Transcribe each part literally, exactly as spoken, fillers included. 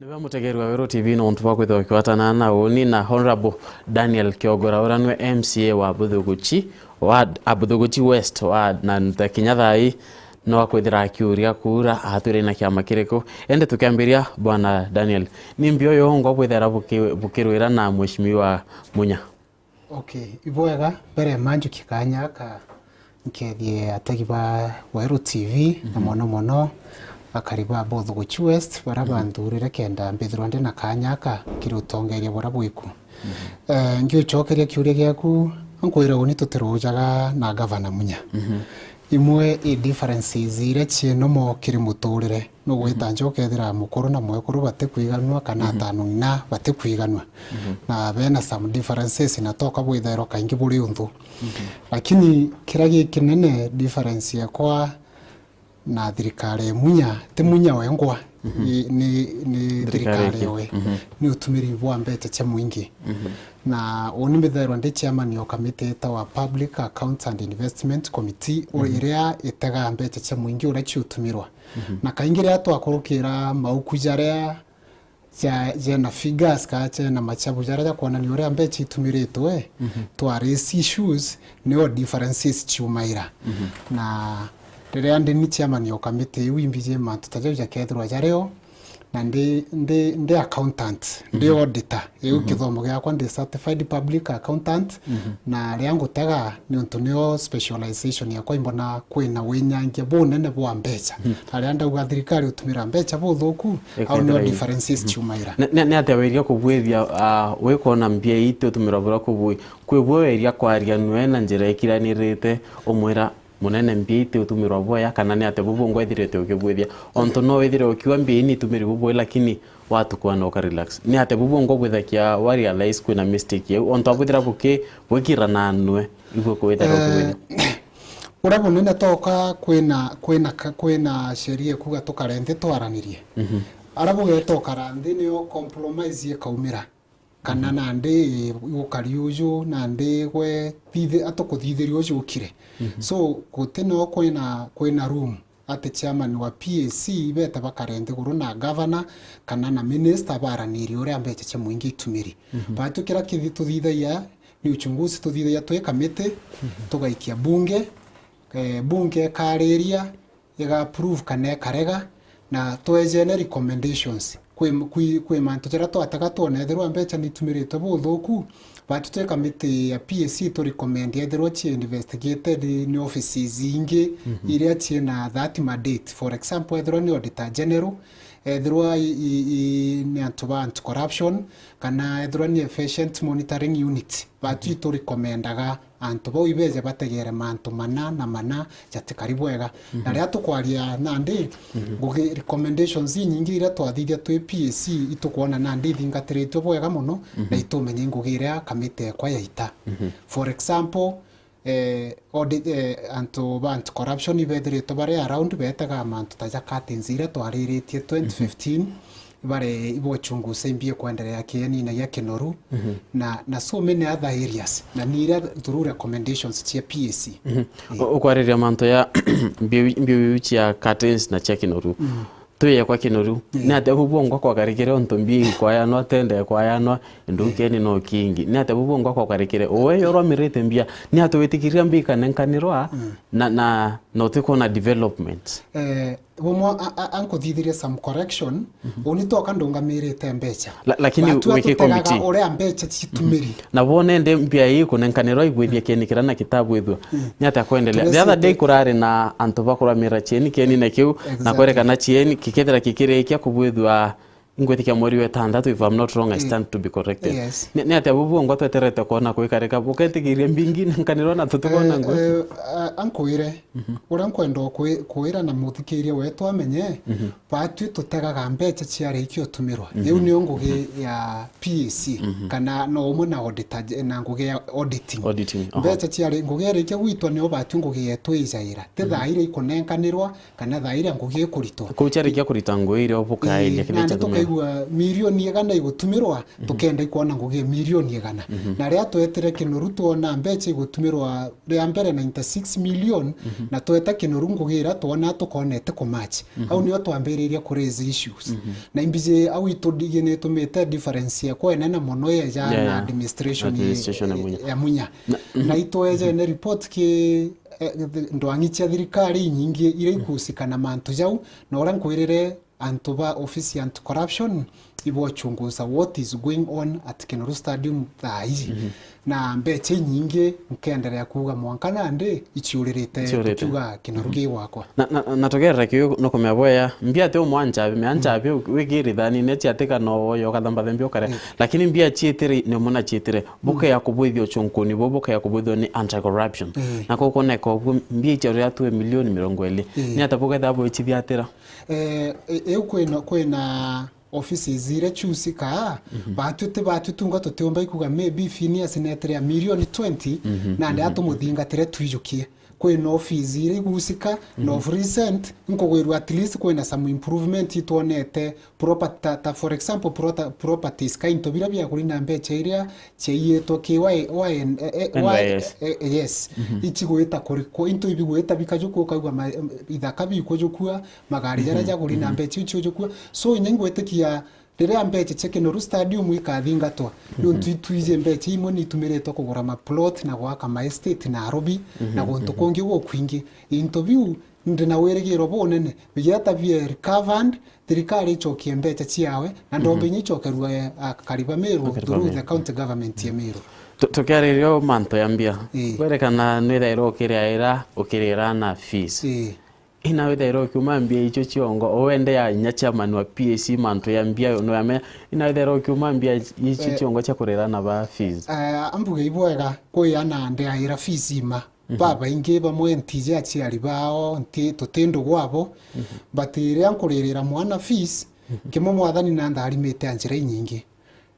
Niwe mutegeri wa Weru T V nontu bwa kwithirwa ukiwatana na uni na Honourable Daniel Kiogora, uria niwe M C A wa Buthuguchi wa, a Buthuguchi West wa, na nta kinya thaa ii no akwithira akiuria kuura atwire na kiama kiriku. Ende tukiambiria, Bwana Daniel, ni mbio yongwa bwithira buki-, bukirwira na Mheshimiwa Munya? Okay, ibwega. Mbere ma njukie kanya aka, nkethie ategi ba Weru T V, na mono mono akari ba Buthuguchi West, baria banthurire kenda mbithirwa ndi na kanya aka kiri utongeria buria bwiku. Eh, ngiucokeria kiuria giaku, nkwire uni tutirujaga na Gavana Munya. Imwe i differences iria cienomo kiri muturire. Nugwita nja ukethira mukuru na mwekuru batikwiganua, kana atanu ng'ina batikwiganua. Na bena some differences na toka bwithairwa kaingi buri unthu. Lakini kiria gikinene difference yakwa na thirikari ya Munya, ti Munya wengwa, ni, ni, ni thirikari ewe. Ni utumiri bwa mbecha cia mwingi. Na uni mbithairwa ndi chairman o committee itawa Public Accounts and Investment Committee, iria itegaa mbecha cia mwingi uria ciutumirwa. Na kaingi riria twakurukira mauku jaria ja-, jena figures, ka jena machabu jaria jakwonania uria mbecha itumiritwe, twa raise issues, nio differences ciumaira. Na riria ndi ni chairman o committee iu, imbiji mantu ta jau jakethirwa jario, na ndi, ndi, ndi accountant, ndi auditor. Iu kithomo giakwa, ndi certified public accountant, na ria ngutega niuntu nio specialization yakwa, imbona kwina winyangia bunene bwa mbecha. Na ria ndauga thirikari utumira mbecha buthuku, au nio differences ciumaira. Ni, ni, ni atia wiria kubwithia, ah, wikwona mbia ii itutumirwa buria kubui? Kwi bwe wiria kwaria nwe na njira ikiranirite, umwira, "Munene, mbia iti utumirwa bwea," kana ni atia bubu ngwethirite ukibwithia? Ontu no withire ukiuga, "Mbia ii nitumiri bubui," lakini watukua na uka relax. Ni atia bubu ngobwithakia wa realize kwina mistake yau? Ontu abwithira buki-, bwikira na nwe, ibwe kuwithira ukibwithia. Uria bunene toka kwina, kwina ka-, kwina sheria ikuga tukare nthi twaranirie. Aria bugeta ukara nthi nio compromise ikaumira. Kana nandi, eh, gukari uju, nandi gwe thithe-, atukuthithiria uju ukire. So, guti no kwina, kwina room ati chairman wa P A C bete bakare nthiguru na governor kana na minister baranirie uria mbecha cia mwingi itumiri. Batu kira kithi tuthithagia ni uchunguzi tuthithagia twi kamiti, tugaikia bunge, eh, bunge ikariria, iga approve kana ikarega, na twejene recommendations. Kwi, kwi, kwi mantu jaria twatega twona ethirwa mbecha nitumiritwe buthuku, batu twi kamiti ya P A C tu recommend ethirwa ci investigated ni offices ingi iria ciina that mandate. For example, ethirwa ni Auditor General, ethirwa i, i, i, ni antu ba anti-corruption, kana ethirwa ni Efficient Monitoring Unit, batu itu recommendaga antu bau ibeje bategere mantu mana na mana jatikari bwega. Na riria tukwaria nandi, ngugi recommendations inyingi iria twathithia twi P A C itukwona nandi ithingatiritwe bwega mono, na itumenya ngugi iria kamiti ekwa yaita. For example, eh, audit, eh, antu ba anti-corruption ibethiritwe bari around betega mantu ta ja curtains iria twariritie twenty fifteen, ibare ibochunguza imbi ikwenderea kieni na gia Kinoru, na, na so many other areas, na ni iria through recommendations cia P A C. Eh. U-, ukwariria mantu ya mbiu, mbiu cia curtains na cia Kinoru. Twi ya kwa Kinoru. Eh. Ni atia bu bwongwa kwakarikire untu mbi kwayanwa, tende kwayanwa, ndukieni no kingi? Ni atia bu bwongwa kwakarikire? Uwe yo rwamirite mbia, ni atia witikiria mbia ikanenkanirwa na, na, na utikwona development? Eh, bumwe a, a, ankuthithirie some correction, uni toka ndungamirite mbecha. La-, lakini wiki committee uria mbecha citumiri. Na wone ndi mbia ii kunenkanirwa ibwithia kieni kiria na kitabwithua. Ni atia kwendelea? The other day kurari na antu bakuramira chieni kieni na kiu, na kwerekana chieni kikethira kikirikia kubwithua, ngwitikia mweri wa itandatu, if I'm not wrong, I stand to be corrected. Yes. Ni, ni atia bu bwongwa tweterete kwona kwikarika, buketikiria mbingi nenkanirwa na tutikwona ngwe? Eh, eh, a-, ankwire, uria nkwenda kwi-, kwira na muthikiria wetu amenye, batwi tutegaga mbecha ciarikia utumirwa. Iu niyo ngugi ya P A C, kana no umwe na auditor, na ngugi ya auditing. Auditing, aha. Mbecha ciari-, ngugi yarikia gwitwa niyo batwi ngugi yetu ijaira. Ti thaa iria ikunenkanirwa, kana thaa iria ngugi ikuritwa. Kuu ciarikia kurita ngugi iria bukaeria. Ii, kithia nandi ciatumira. Ua milioni igana igutumirwa, tukenda ikwona ngugi ya milioni igana. Na riria twetire Kinoru twona mbeca igutumirwa ria mbere ninety-six million, na tweta Kinoru ngugi iria twona tukonete ku match. Au nio twambiririe ku raise issues. Na imbiji au itudigi nitumite difference ya kwenene mono yeja Yeah, na yeah. administration ye-, Administration ya Munya. ya Munya. Na itwejene report ki, eh, ndwang'i cia thirikari inyingi iria ikuhusika na mantu jau, na uria nkwirire antu ba ofisi ya anti-corruption ibochunguza what is going on at Kinoru Stadium thaa iji. Na mbeca inyingi nkenderea kuuga mwanka nandi iciuririte Iciuririte. tukiuga Kinoru gi gwakwa. Na, na, na tugerera kiu no kumea bwea, mbia ti umwe anchabi, me anchabi wikiri thani ne ciatika no woyo ukathamba thembi ukare. Lakini mbia ciitiri ni umwe na ciitire. Bukeya kubwithio uchunkuni bu, bukeya kubwithio ni anti-corruption. Na kukoneka uguo mbia icio riria twi milioni mirongo iri. Ni ata buketha bwichithia atira? Eh, e-, eu kwina, kwina offices iria ciusika, batwi ti batwi tunga tutiumba ikuga maybe Phineas netere a milioni twenty, nandi atumuthingatire twijukie. Kwina office iria igusika, na of recent, nkugwirua at least kwina some improvement itwonete, proper-, ta, ta for example, prota-, properties, ka into biria biakuri na mbeca iria ciaiyitwe ki wa, wa, eh, eh, wa, N Y S. Eh, eh, yes. Ichigwita kurikwo, into ibigwita bikajukua, ukauga ma-, ithaka bikujukua, magari jaria jaguri na mbeca icio ciujukua. So, inya ingwitikia riria mbeca cia Kinoru Stadium ikathingatwa, niuntu itwiji mbeca imwe ni itumiritwe kugura ma plot na gwaka ma estate Nairobi, na guntu kungi gukwingi. Into biu ndi na wirigiro bunene, bigiata bie recovered, thirikari icokie mbeca ciawe, na ndombe inya icokerua, eh, akari ba Meru through the county government ya Meru. Tu-, tukiariria mantu ya mbia, Ii. kwerekana nwithairwa ukiriaira, ukirira na fees. Ii. Ina withairwa ukiuma mbia icio ciongo, uwende ya inya chairman wa P A C mantu ya mbia no yame, ina withairwa ukiuma mbia icio Eh. ciongo cia kurira na ba fees. Eh, ambuge ibwega, kwi ana ndiaira fees ima. Babaingi bamwe ntiji aciari bao, nti-, tuti ndugu abo, but riria nkuririra mwana fees, kimwe Mwathani na ntharimite a njira inyingi.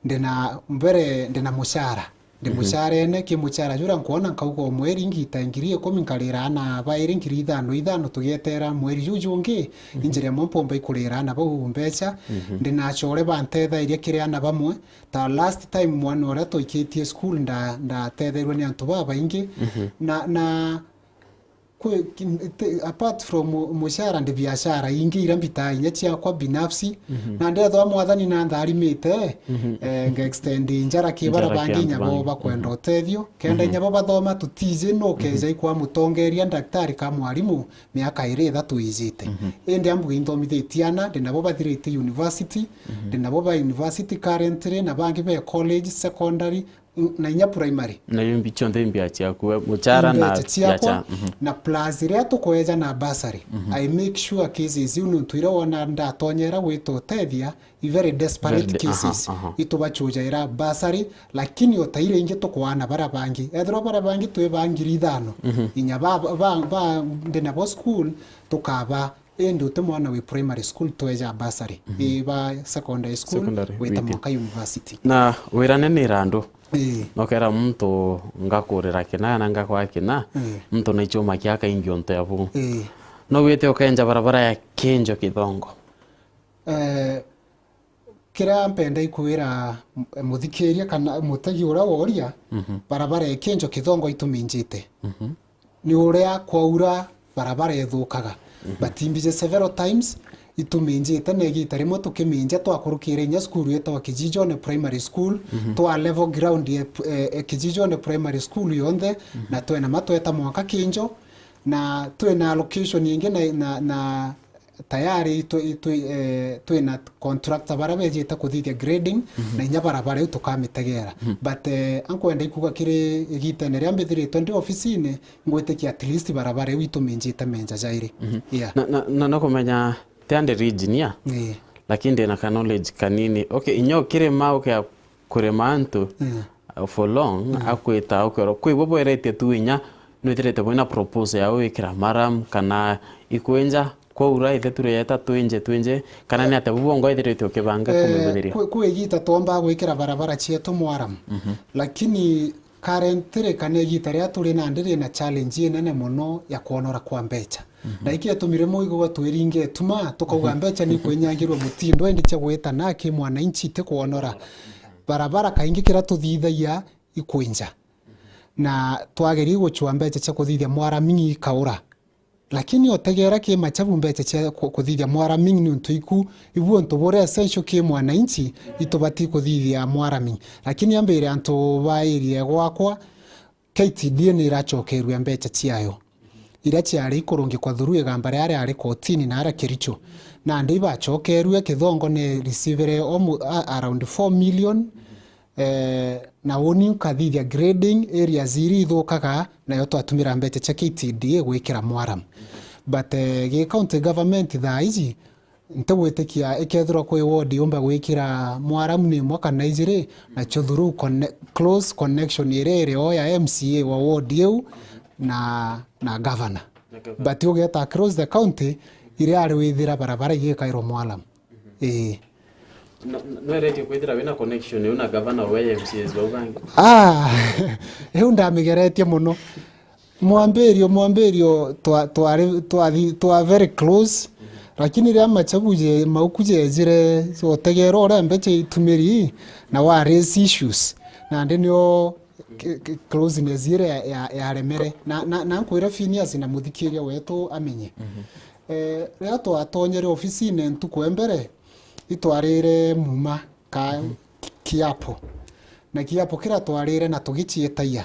Ndina, mbere ndina mucara. Ndi mucarene, ki mucara jura nkwona nkauga o mweri ngita ngiri ikumi nkarira ana bairi ngiri ithano ithano, tugietera mweri juu jungi, injira imwe mpomba ikurira ana bau mbeca. Ndina acore bantethairie kiri ana bamwe, ta last time mwana uria twaikitie school nda-, ndatetheirwe ni antu babaingi. Na, na kwi, ki-, te-, apart from mu-, mucara, ndi biashara ingi iria mbitaa inya ciakwa binafsi. Na ndethwa Mwathani na ntharimite, eh, nga extend njara ki bara Njara ki bangi antu inya bo bangi. bakwenda utethio. Kenda inya bo bathoma tutiji no keja ikwa mutongeria ndaktari ka mwarimu miaka iri ithatu ijite. Indi ambuge inthomithitie ana, ndi nabo bathirite university, ndi nabo ba university currently, na bangi be college, secondary, na inya primary. Na imbi-, cionthe imbia ciaku, we, mucara na mbeca ciakwa, biacara. Na plus riria tukweja na bursary, I make sure cases iu nontu iria wona ndatonyera gwita utethia, i very desperate Very de-, aha, cases. Aha. Itubachujaira bursary, lakini o ta iria ingi tukwaana baria bangi. Ethirwa baria bangi twi ba ngiri ithano, inya ba, ba, ba, ba ndi nabo school, tukaba Indi uti mwana wi primary school tweja bursary, ii ba secondary school, Secondary, wita witi. Mwaka university. Na wirane ni irandu. Ii. Nokera muntu ngakurira kina kana ngakwa kina, Ii. Muntu naichuma kia kaingi untu abu. Ii. No wite ukenja barabara ya Kinjo Kithongo. Eh, Kiria mpenda ikwira m-, muthikiria kana mutegi uria woria, barabara ya Kinjo Kithongo ituminjite. Ni uria kwaura barabara ithukaga. But imbije several times, ituminjite na igita rimwe tukiminja twakurukire inya cukuru yetagwa Kijijone Primary School, twa level ground ya p-, eh, eh, Kijijone Primary School yonthe, na twena matweta mwanka Kinjo, na twina location ingi na, na, na tayari twi, twi, eh, twina contractor baria bejite kuthithia grading, na inya barabara iu tukamitegera. But, eh, ankwenda ikuga kiri igitene riria mbithiritwe ndi ofisine, ngwitikia at least barabara iu ituminjite menja jairi. Yeah. Na, na, na, na kumenya ti andi region ya, Ii. Lakini ndina ka knowledge kanini. Okay, inya ukirima, ukia kurima antu, Yeah. uh, for long, Yeah. Akwita, ukioro, kwi bo bweretie tu inya, nwithirite bwina proposal ya gwikira maram, kana ikwenja, kwaura ithe tureyeta twinje, twinje, kana ni atia bu bwongo ithirite ukibanga Eh, kumibithiria? Kwi, kwi igita twomba gwikira barabara cietu mwaram. Lakini currently, kana igita riria turi nandi rina challenge inene mono ya kwonora kwa mbecha. Na iki etumire muigua twiringe tuma, tukauga mbeca ni kwinyangirwa mutindo, indi cia gwitana ki mwananchi ti kwonora. Barabara kaingi kira tuthithagia ikwinja. Na twageria gucua mbeca cia kuthithia mwaraming ikaura. Lakini otegera ki machabu mbeca cia ku-, kuthithia mwaraming niuntu iku, ibu untu buria essential ki mwananchi, itubati kuthithia mwaraming. Lakini ambire antu ba area gwakwa, K T D A ni iracokerua mbeca ciayo, iria ciari ikurungikwa through igamba riria riari kotini na aria Kericho. Nandi ibacokerue, Kithongo ni receive-re almo-, a-, around four million, eh, na uni nkathithia grading, areas iria ithukaga, nayo twatumira mbeca cia K T D A gwikira mwaram. But, eh, gi county government thaa iji, ntigwitikia ikethirwa kwi ward yumba gwikira mwaramu ni imwe kana ijiri, nacio through conne-, close connection iria iri o ya M C A wa ward iu na, na governor. Na governor. But ugeta across the county, iria ari withira barabara igikairwa mwaram. Ii. No, no, nweretie kwithira wina connection iu na governor we M C As bau bangi? Ah, iu ndamigeretie mono. Mwambirio, mwambirio twa-, twari, twathi-, twa very close, lakini riria machabu je-, mauku jejire, utegera uria mbeca itumiri, na wa raise issues, nandi nio ki-, ki-, closeness iria ya-, ya-, yaremere. Na, na, na nkwira Phineas na muthikiria wetu amenye. Eh, riria twatonyere ofisine ntuku ya mbere, itwarire Muma ka Ki-, Kiapo. Na Kiapo kiria twarire na tugicietagia,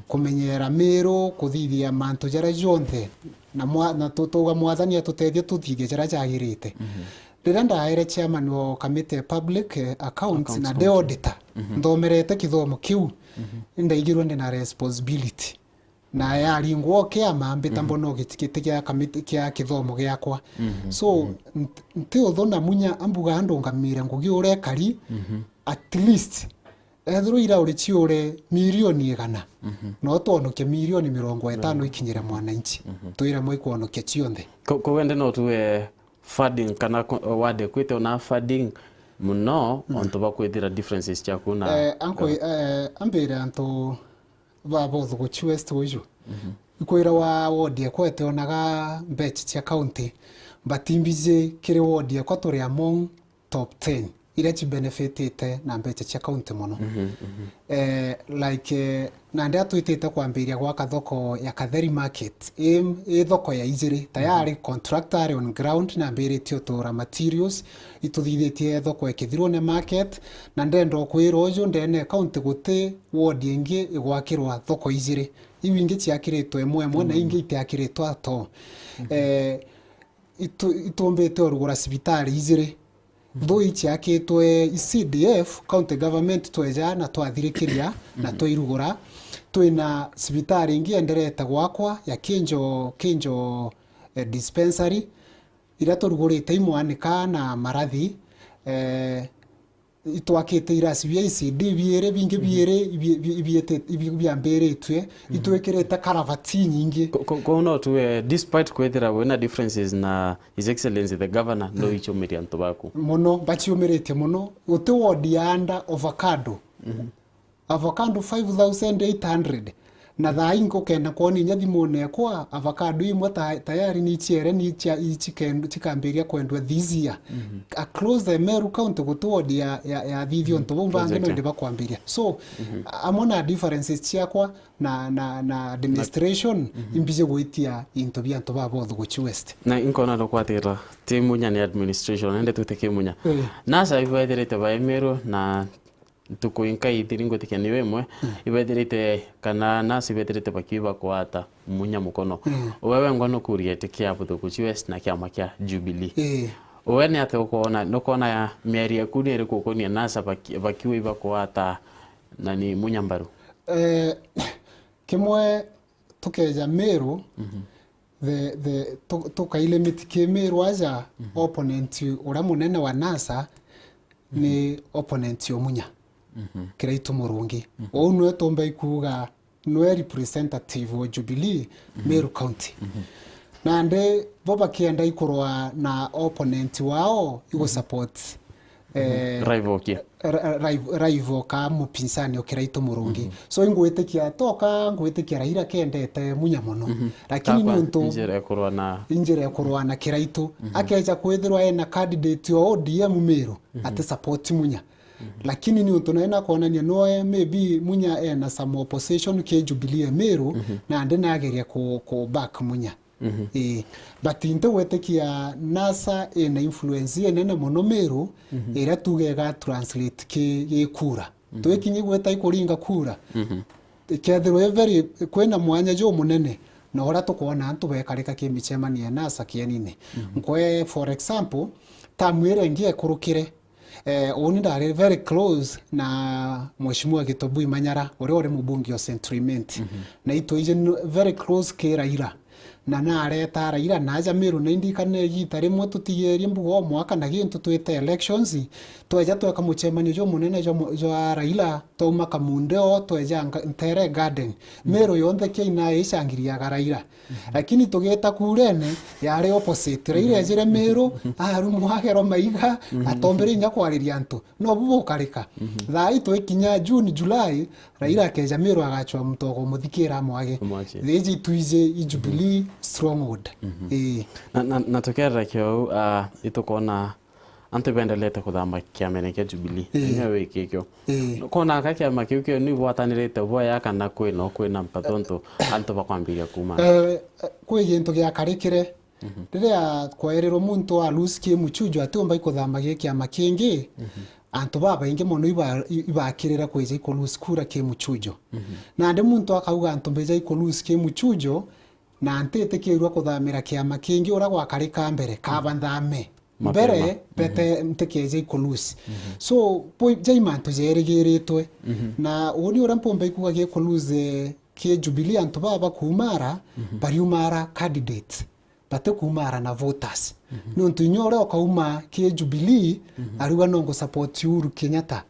kumenyera Miru, kuthithia mantu jaria jonthe, na mwa-, na tu-, tuga Mwathani atutethie tuthithie jaria jagirite. Riria ndaere chairman wa committee ya public, eh, accounts na ndi auditor, nthomerete kithomo kiu, ndaigirwe ndi na responsibility. Na yaringwa o kiama, mbita mbona o giti-, giti kia kamiti-, kia kithomo giakwa. So, nt-, nti uthu na Munya ambuga ndungamire ngugi uria ekari, at least, ethirwa ira uri ciure milioni igana, no twonokie milioni mirongo itano ikinyire mwananchi. Twire mwe ikwonokia cionthe. Ko-, ko wende no tuwe funding kana ko-, wade kwite ona funding muno, ontu ba kwithira differences ciaku na Eh, anko, eh, ambire antu ba Bothuguchi West uju. Ikwira wa ward ekwa etionaga mbeca cia county, but imbiji kiri ward ekwa turi among top ten iria cibenefitite na mbeca cia county mono. Eh, like, eh, nandi atwitite kwambiria gwaka thoko ya Katheri Market, i, i thoko ya ijiri, tayari contractor ari on ground na ambiritie utura materials, ituthithitie thoko ya Kithirune Market, na ndenda ukwira uju ndene county guti ward ingi igwakirwa thoko ijiri. Iu ingi ciakiritwe imwe imwe na ingi itiakiritwe ato. Eh, itu-, itumbite urugura cibitari ijiri. Though iciakitwe i C D F, county government tweja na twathirikiria na twairugura. Twina cibitari ingi enderete gwakwa ya Kinjo, Kinjo, eh, dispensary, iria turugurite i Mwanika na Marathi, eh, itwakite irasi bia E C D biiri, bingi biiri, ibi-, ibi-, ibiete-, ibi-, biambiritue, itwikirite karavati nyingi. Ko-, ko-, kou no tuwe, despite kwithira wina differences na His Excellency the Governor, no icumiria antu baku. Mono, baciumiritie mono. Guti ward ya anda avocado. Avocado five thousand eight hundred. Na thaa ii nkukenda kwona inya thimune ekwa, avocado imwe ta-, tayari ni iciere ni icia-, iciken-, cikambiria kwendwa this year. Across the Meru County guti ward ya, ya, ya thithia untu bau bangi nonde bakwambiria. So, amwe na differences ciakwa na, na, na administration, imbiji gwitia into bia antu ba Bothuguchi West. Na inkona nukwatira ti Munya ni administration, nende twite ki Munya. Eh. NASA ibethirite bai Meru na ntuku inkai ithiri ngwitikia niyo imwe, ibethirite kana nasi ibethirite bakiuga bakwata Munya mukono. Uwe wengwa nukuria iti kia Buthuguchi West na kiama kia Jubilee. Uwe ni atia ukwona, nukwona ya miario yaku ni iriku ukonia nasa baki-, bakiuga ibakwata na ni Munya mbaru? Eh, kimwe tukeja Meru, the, the, tu-, tukailimit ki Meru aja, opponent uria munene wa nasa ni opponent o Munya, Kiraitu Murungi. Uu niwe tumba ikuuga niwe representative wa Jubilee Meru County. Nandi bo bakienda ikurwa na opponent wao igu support eh, rival ki? Ra-, ra-, rival, rival ka mupinsani o Kiraitu Murungi. So, ingwitikia, toka ngwitikia Raila kendete Munya mono. Lakini ni untu njira ya kurwa na, njira ya kurwa na Kiraitu. Akeja kwithirwa ena candidate o O D M Meru, ati support Munya. Lakini ni untu nae nakwonania noe, maybe Munya ena some opposition ki Jubilee Meru, nandi nageria ku, ku back Munya. Ii. But ntigwitikia NASA ina influence inene mono Meru, iria tuge iga translate ki, ki kura. Twikinyi gwita ikuringa kura. Ikethirwa i very, kwina mwanya jumunene na uria tukwona antu bekarika ki micemanio ya NASA kienini. Nkwe, for example, tamu iria ingi ekurukire, eh, uni ndari very close na Mheshimiwa Gitobui Manyara, uria uri mubunge o Central Imenti. Na itwiji n-, very close ki Raila. Na nareta Raila, naja Meru, na indikane igita rimwe tutigerie mbuga o mwaka na gintu twite elections, tweja tweka mucemanio jumunene jwa mu-, jwa Raila, twauma Kamundeo, tweja nga-, Ntere Garden. Meru yonthe kiaina icangiriaga Raila. Lakini tugita kurene, yari opposite. Raila ejire Meru, arumwa agerwa maiga, atombere inya kwariria antu. Nobu bukarika. Thaa ii twikinya June, July, Raila akeja Meru agachwa muntu wa kumuthikira amwage. Amwage. Thiji twiji i Jubilee stronghold. Ii. Na, na, na tukerera kiu, ah, itukwona antu bendelete kuthama kiamene kia Jubilee. Ii. Inya wiki kio. Ii. Kona ka kiama kiu kio ni bwatanirite bwaya kana kwina, kwina mpatho ntu antu bakwambiria kuuma? Eh, eh, kwi gintu giakarikire. Riria kwaerirwe muntu a lose ki muchujo atiumba ikuthama gi kiama kingi, antu babaingi mono iba-, i-, ibakirira kwija iku lose kura ki muchujo. Nandi muntu akauga antu mbija iku lose ki muchujo, na ntitikirua kuthamira kiama kingi uria gwakarika mbere, kaba nthame. Mapema. Mbere, bete ntikeja iku lose. So, bo-, jai mantu jerigiritwe. Na uni uria mpumba ikuga gi ku lose, eh, ki Jubilee antu baba bakuumara, bariumara candidate. Batikuumara na voters. Niuntu inya uria ukauma ki Jubilee, ariuga no ngu support Uhuru Kenyatta.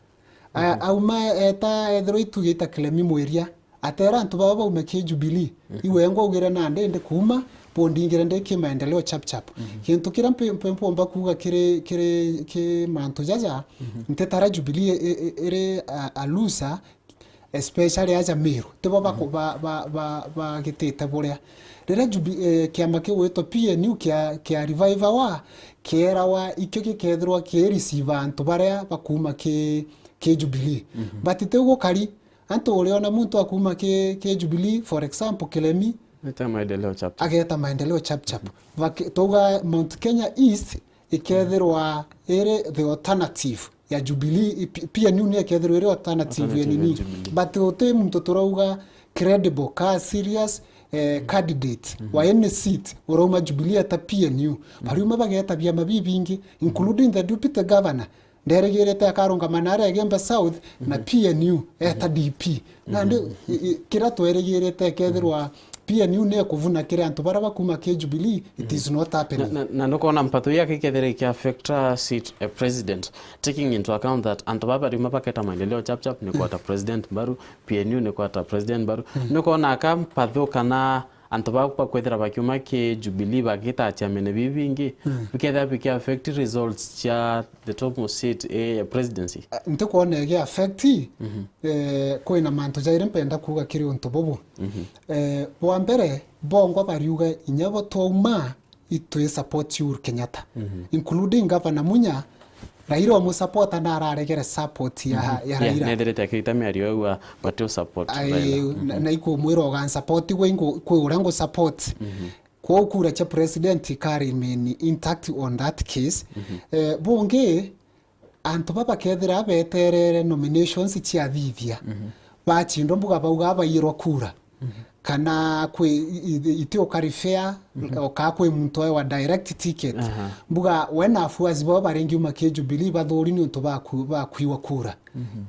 A-, auma eta ethirwa ituge ita Clemi Mwiria, atera antu baba baume ki Jubilee. Iwe ngwa ugire nandi ndi kuuma, bundingire ndi ki maendeleo chap chap. Gintu kiria mpe-, mpe-, mpomba kuuga kiri, kiri, ki mantu jaja, ntetara Jubilee i-, i-, iri a, a loser, especially aja Meru, tibo baku-, ba, ba, ba, bagitite buria. Riria Jubi-, eh, kiama kiu gwitwa P N U kia, kia Revival wa, kierawa ikio gikethirwa ki receive antu baria bakuuma ki, ki Jubilee. But tiu gukari, antu uriona muntu akuuma ki, ki Jubilee, for example, Clemi, eta maendeleo chap chap. Ageta maendeleo chap chap. Baki-, twauga Mount Kenya East, ikethirwa iri the alternative ya Jubilee, i-, P-, P N U ni ikethirwa iri alternative ya nini. Alternative ya Jubilee. But uti muntu turauga credible, ka serious, eh, candidate wa any seat urauma Jubilee eta P N U. Bariuma bageta biama bibingi, including the deputy governor. Nderigirite akarungama na aria Igembe South na P N U eta D P. Nandi, i-, i-, kiria twerigirite kethirwa P N U ni ekuvuna kiri antu baria bakuuma ki Jubilee, it is not happening. Na, na, na nukona mpatho iya kikethira ikiaffecta seat, eh, president, taking into account that antu baba bariuma baketa maendeleo chap chap ni kwata president mbaru, P N U ni kwata president mbaru. Nukona aka mpatho kana antu baba bakwithira bakiuma ki Jubilee bagita ciamene bibi bingi, bikethira bikiaffect results cia the topmost seat, eh, ya presidency? Ah, ntikwona igi affect, eh, kwina mantu jairi mpenda kuuga kiri untu bubu. Eh, bwa mbere, bongwa bariuga inya bo twauma, itwi support Uhuru Kenyatta, including Governor Munya. Raila omusupporta na araregere support ya, ya Raila. Nethirite akirita miario au, ah, bati usupport Raila. Na, na ikumwira ugansupport gwe, ingu-, kwi uria ngusupport. Kwou kura cia president ika remain intact on that case. Eh, bungi, antu baba bakethira beterere nominations ciathithia, bachindwa mbuga bauga bairwa kura. Kana kwi, i-, i-, iti ukari fair, oka kwi muntu oewa direct ticket. Mbuga we na afuasi bao baringiuma ki Jubilee bathuri niuntu baku-, bakwiwa kura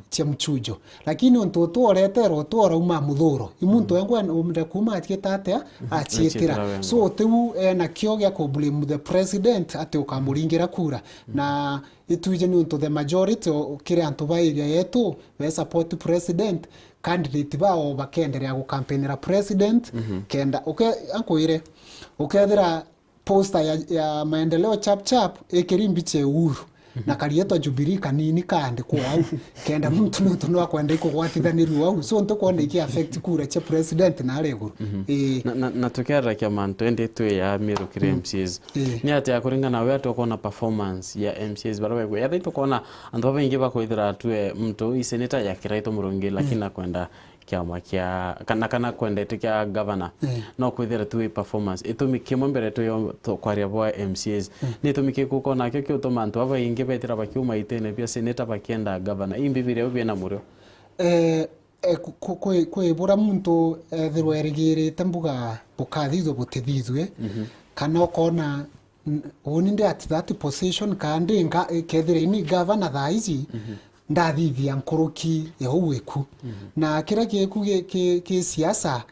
cia mchujo. Lakini untu utu oretera utu orauma muthuro. I muntu wengwa umre kuma atieta atia, achietira. Achietira wengwa. So, utiu ena kio gia ku blame the president ati ukamuringira kura. Na itwije niuntu the majority o, kiri antu ba area yetu be support president, candidate bao bakenderea gukampenera president, kenda, uke-, ankwire, ukethira poster ya, ya maendeleo chap chap ikiri mbicha ya Uhuru, Na karietwa Jubilee kanini kaandikwo au, kenda muntu nontu no akwenda ikugwatithanirua au. So ntikwona iki affect kura cia president na aria iguru. Ii. Na, na, na tukiarakia mantu indi twi ya Miru kiri M C As. Ii. Ni atia kuringana nawe, atia ukwona performance ya M C As baria begwe? Ethira tukwona antu babaingi bakwithira atue muntu ii senator ya kiraitwa Murungi, lakini akwenda kiama kia, kana, kana kwendete kia governor. Eh. No kwithira tu i performance. Itumi kimwe mbere tu yo, tu kwaria bwa M C As. Eh. Ni itumi kiku ukwona nakio kiutuma antu babaingi betira bakiuma itene bia senator bakienda governor? Ii mbibiria u biena murio? Eh, eh, ku-, ku-, kwi, kwi bura muntu ethirwa erigirite mbuga bukathithua butithithue, kana ukona N-, uni ndi at that position, kana ndi nga-, kethira ini gavana thaa iji, ndathithia nkuruki ya uu iku. Na kiria giku gi-, ki-, ki siasa,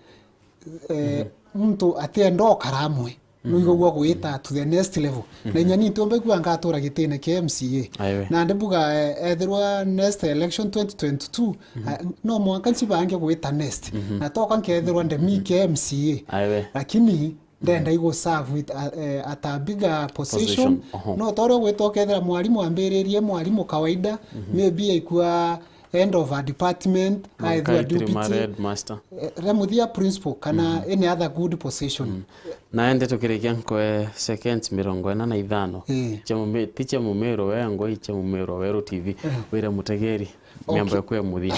eh, muntu atienda ukara amwe. Nuigagua gwita to the next level. Na inya ni ntiumba igua ngatura gitine kia M C A. Aiwe. Na ndi mbuga, eh, ethirwa next election twenty twenty-two, ah, no mwanka nchibange gwita next. Na toka nkethirwa ndemi kia M C A. Aiwe. Lakini ndenda igu serve with a, eh, at a bigger position. Position, oho. No ta uria ugwita ukethira mwarimu ambiririe mwarimu kawaida, maybe aikua end of a department, aethua deputy, headmaster, eh, ria muthia principal, kana any other good position. Na ende tukirikia nkwe seconds mirongo ina na ithano. Eh. Cia mume-, ti cia mumiro wengwa, i cia mumiro Weru T V. Eh. Wire mutegeri, miambo yaku ya muthia.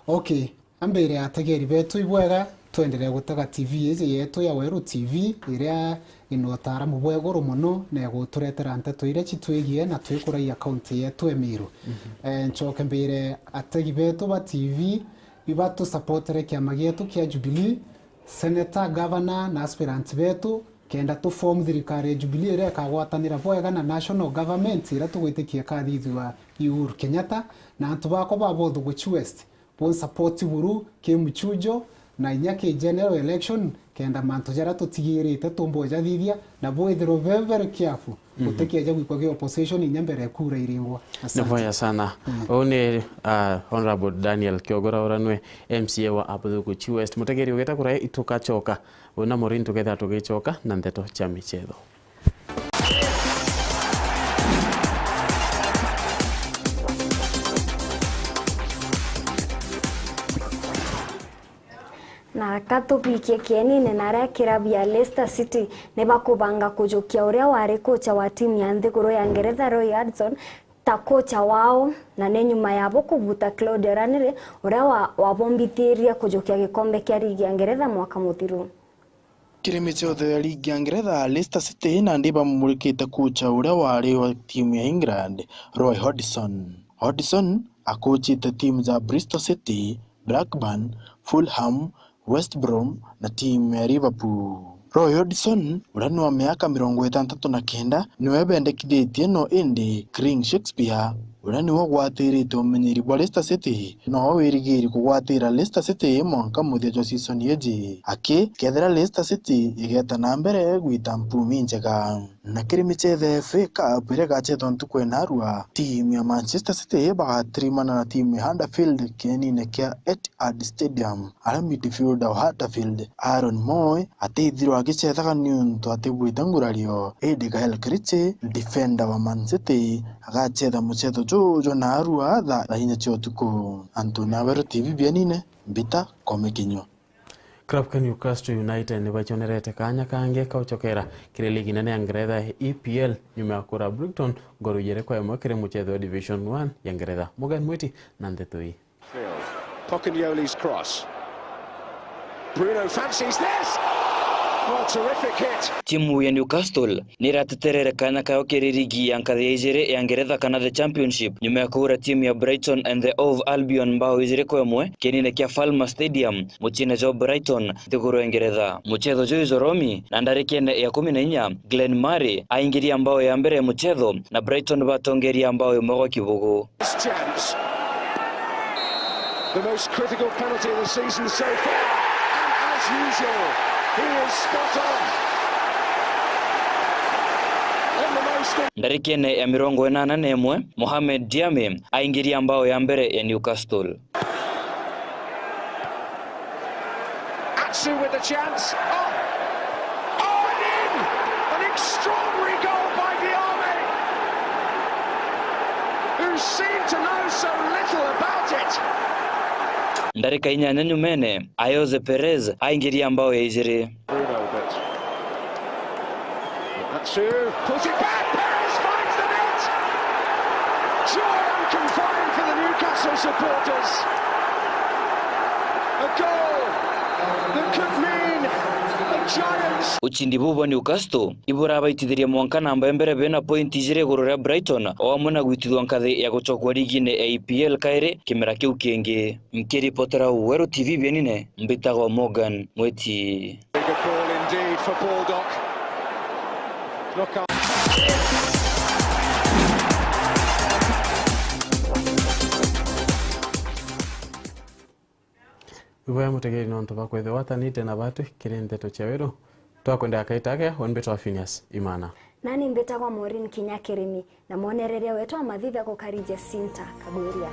Okay. Ambire ategeri betu ibwega, twendelee gutega T V iji yetu ya Weru T V, iria ina utaaramu bwa iguru mono na iguturetera nteto iria citwigie na twikuragia kaunti yetu ya Meru. Eh, ncoke mbire ategi betu ba T V, ibatusapotere kiama gietu kia Jubilee, senator, governor na aspirant betu, kenda tu form thirikari ya Jubilee iria ikagwatanira bwega na national government iria tugwitikia ikathithua i Uhuru Kenyatta, na antu bakwa ba bonthe Guchi West. Bunsapoti buru ki muchujo na inya ki general election, kenda mantu jaria tutigirite tuumba ujathithia, na bwithirwe very, very careful. Gutikeja gwikwa ki opposition inya mbere ya kura iringwa. Asante. Ni bwega sana. Uu ni, ah, Honorable Daniel Kiogora, uria nwe M C A wa Abuthuku Guchi West. Mutegeri ugeta kuria itukacoka. Uu na Maureen tukethira tugicoka na ndeto cia michetho. Na ka tubikie kienine na aria kirabu ya Leicester City ni bakubanga kujukia uria wari kocha wa timu ya nthiguru ya Ngeretha Roy Hodgson ta kocha wao, na ni nyuma yabo kubuta Claudio Ranieri uria wa-, wabombithirie kujukia gikombe kia ligi ya Ngeretha mwaka muthiru. Kiri michetho ya ligi ya Ngeretha, Leicester City nandi bamumurikite kocha uria wari wa timu ya England, Roy Hodgson. Hodgson akochite timu ja Bristol City, Blackburn, Fulham, West Brom na timu ya Liverpool. Roy Hodgson, uria ni wa miaka mirongo itantatu na kenda, niwe bendekithitie no indi Craig Shakespeare, uria niwe ugwatirite umenyeri bwa Leicester City, nowe wirigiri kugwatira Leicester City mwanka muthia jwa season iji. Aki, kethira Leicester City igeta na mbere gwita mpumi njega. Na kiri michetho ya F A Cup iria igachetwa ntuku ya narua, timu ya Manchester City bagatirimana na timu ya Huddersfield kienine kia Etihad Stadium. Aria midfielder wa Huddersfield, Aaron Mooy, atithirwa agicethaga niuntu atibwite ngurario, indi Gael Clichy, defender wa Man City, agacetha muchetho juju narua thaa, thaa inya cia utuku. Anthony Aweru, T V Bianine, Mbita, Koome Kinyua. Club ka Newcastle United ni bacionerete kanya kangi kaucokera kiri ligi nene ya Ngeretha, E P L, nyuma ya kura Brighton ngoro ijiri kwa imwe kiri muchetho wa Division One ya Ngeretha. Morgan Mwiti na ndeto ii. Pocagnoli's cross. Bruno fancies this! What a terrific hit! Timu ya Newcastle ni irateterere kanya kayo kiri ligi ya nkathi ya ijiri ya Ngeretha kana the Championship, nyuma ya kuura timu ya Brighton and the Hove Albion mbao ijiri kwa imwe kienine kia Falmer Stadium, muciine jwa Brighton, nthiguru ya Ngeretha. Muchetho juu ijoromi, na ndarikene ya kumi na inya, Glenn Murray aingiria mbao ya mbere ya muchetho, na Brighton batongeria mbao imwe gwa kibugu. This chance. The most critical penalty of the season so far. And as usual, he is spot on. On the most. Ndarikene ya mirongo inana na imwe, Mohamed Diame aingiria mbao ya mbere ya Newcastle. Atsu with the chance. Oh! Oh, and in! An extraordinary goal by Diame! Seem to know so little about it. Ndarika inyanya nyumene, Ayoze Perez aingiria mbao ya ijiri. Bruno, but that's who pulls it back. Perez finds the net. Joy unconfined for the Newcastle supporters. A goal that could mean a giant's Ucindi buu bwa Newcastle iburabaitithirie mwanka namba ya mbere bena pointi ijiri iguru ria Brighton, o amwe na gwitithua nkathi ya gucokua ligine ya E P L kairi kimera kiu kingi. Nkiripotera Weru T V Bienine, mbitagwa Morgan Mweti. Bigger ball indeed for Baldock. Knock up. Iboya mutegeri nontu bwa kwithirwa watanite na batwi kiri nteto cia Weru. Twakwendea kaita gea, we mbitwa Phineas Imana. Nani mbitagwa Maureen Kinya Kirimi, na mwonereria wetu wa mathitha gukari Jacinta Kaguria.